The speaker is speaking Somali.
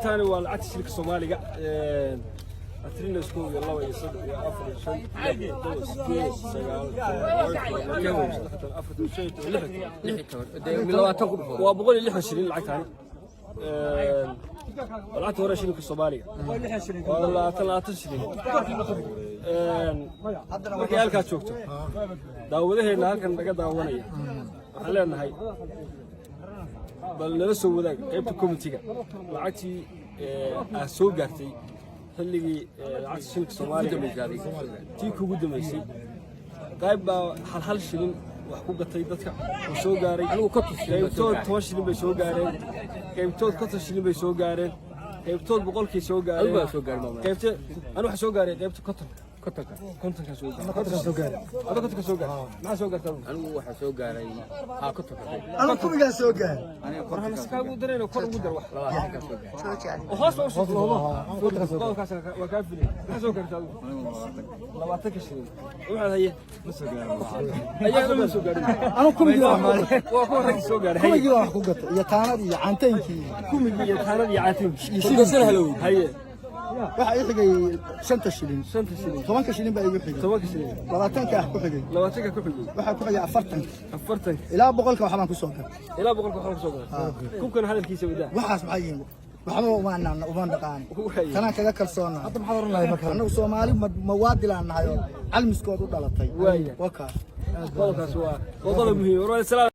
Lacagtaani waa lacagta shilinka Soomaaliga. Atrinas kow iyo laba iyo saddex iyo afar iyo shan, lix, todoba, sideed, sagaal, toban, saddex, afar, shan, toban, lix. 20 ku dhufo. Waa 160 shilin lacagtaani. Waa lacagta hore shilinka Soomaaliga, waa 20 20 shilin. Markay halkaas joogto, daawadaheenna halkan naga daawanaya, waxaan leenahay bal nala soo wadaag qaybta comment-iga lacagtii aad soo gaartay xilligii lacagta shilinka Soomaaliga tii kugu dambaysay. Qayb baa hal hal shilin wax ku gatay dadka oo soo gaaray. Anigu 50 shilin baa soo Qaybtood gaaray. 10 shilin bay soo gaareen, qaybtood 50 shilin bay soo gaareen, qaybtood 100-kii soo Adigu gaareen. baa soo gaaray, maamula. Qaybte anu waxaa soo gaaray qaybta 50-ka. 50-ka. 50-ka soo gaaray. 50-ka soo gaaray. Adoo 50-ka soo gaaray, maxaa soo gaartaa adigu? Anigu waxaa soo gaaray haa 50-ka. Anu kumigaa soo gaaray. War hana si kaagu darayno, kor ugu dar wax. 20-ka soo gaaray. Oo hoos baa usoo qodobkaas waa kaa filay. Maxaa soo gaartaa adigu? 20-ka shilin waxaad haye ayaa ma soo gaarin. Anu kumigii wax ku gatay. Waa kuwa raggi soo gaaray. Haye. Kumigii wax ku gatay iyo taanadii iyo cantaynkii. Kumigii iyo taanadii iyo caatinkii. Iyo shilinkii. Haye. Waxaa ii xigay shanta shilin. Shanta shilin. 10-ka shilin baa igu xigay. 10-ka shilin. 20-ka ah ku xigay. 20-ka ku xigay. Waxaa ku xigay 40-ka. 40-ka. Ilaa 100-ka waxbaan ku soo galay. Ilaa 100-ka waxaan kusoo galay. Kubkan hadalkiisa wadaa. Waxaas maxay yihiin? Waxba uma dhaqaan. Waaye. Tanaan kaga kalsoonnaa. Hadda maxaad oran lahay marka? Annagu Soomaali mawaadilaan nahay oo calmiskood u dhalatay. Waaya. Waa kaas. Qodobkaas waa qodob muhiim. War salaam.